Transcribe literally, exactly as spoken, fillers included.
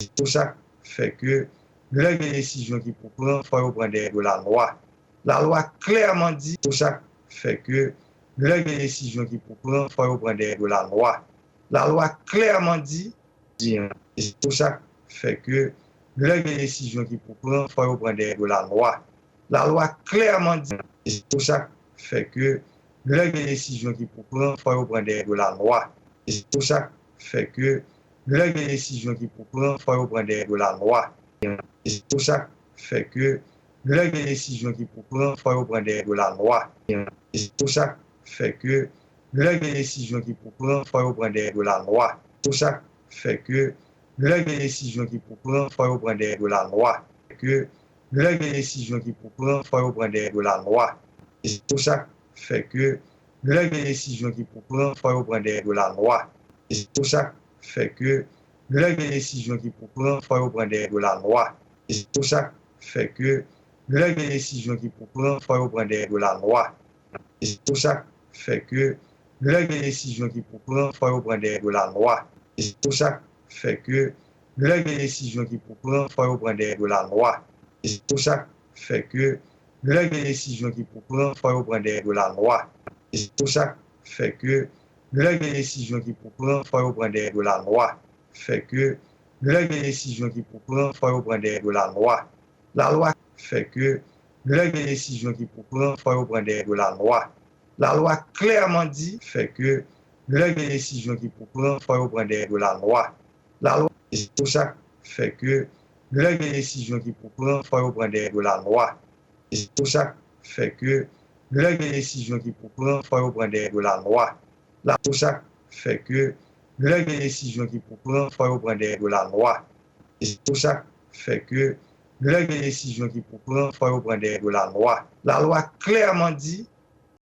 Se tou sa k fè ke lè gen desizyon ki pou pran, fò yo pran dèyè do lalwa. Lalwa klèman di, tou sa k fè ke lè gen desizyon ki pou pran, fò yo pran dèyè do lalwa. Lalwa klèman di, di an. E se tou sa k fè ke lè gen desizyon ki pou pran, fò yo pran dèyè do lalwa. Lalwa klèman di, e se tou sa k fè ke lè gen desizyon ki pou pran, fò yo pran dèyè do lalwa. E se tou sa k fè ke lè gen desizyon ki pou pran, fò yo pran dèyè do lalwa. E se tou sa k fè ke lè gen desizyon ki pou pran, fò yo pran dèyè do lalwa. E se tou sa k fè ke lè gen desizyon ki pou pran, fò yo pran dèyè do lalwa. Tou sa k fè ke lè gen desizyon ki pou pran, fò yo pran dèyè do lalwa. Ke lè gen desizyon ki pou pran, fò yo pran dèyè do lalwa. E se tou sa k fè ke lè gen desizyon ki pou pran, fò yo pran dèyè do lalwa. E se tou sa k fè ke lè gen desizyon ki pou pran, fò yo pran dèyè do lalwa. E se tou sa k fè ke lè gen desizyon ki pou pran, fò yo pran dèyè do lalwa. E se tou sa k fè ke lè gen desizyon ki pou pran, fò yo pran dèyè do lalwa. E se tou sa k fè ke lè gen desizyon ki pou pran, fò yo pran dèyè do lalwa. E se tou sa k fè ke lè gen desizyon ki pou pran, fò yo pran dèyè do lalwa. E se tou sa k fè ke lè gen desizyon ki pou pran, fò yo pran dèyè do lalwa. Fè ke lè gen desizyon ki pou pran, fò yo pran dèyè do lalwa. Lalwa fè ke lè gen desizyon ki pou pran, fò yo pran dèyè do lalwa. Lalwa klèman di, fè ke lè gen desizyon ki pou pran, fò yo pran dèyè do lalwa. Lalwa, e se tou sa k fè ke lè gen desizyon ki pou pran, fò yo pran dèyè do lalwa. E se tou sa k fè ke lè gen desizyon ki pou pran, fò yo pran dèyè do lalwa. La, tou sa k fè ke lè gen desizyon ki pou pran, fò yo pran dèyè do lalwa. E se tou sa k fè ke lè gen desizyon ki pou pran, fò yo pran dèyè do lalwa. Lalwa klèman di,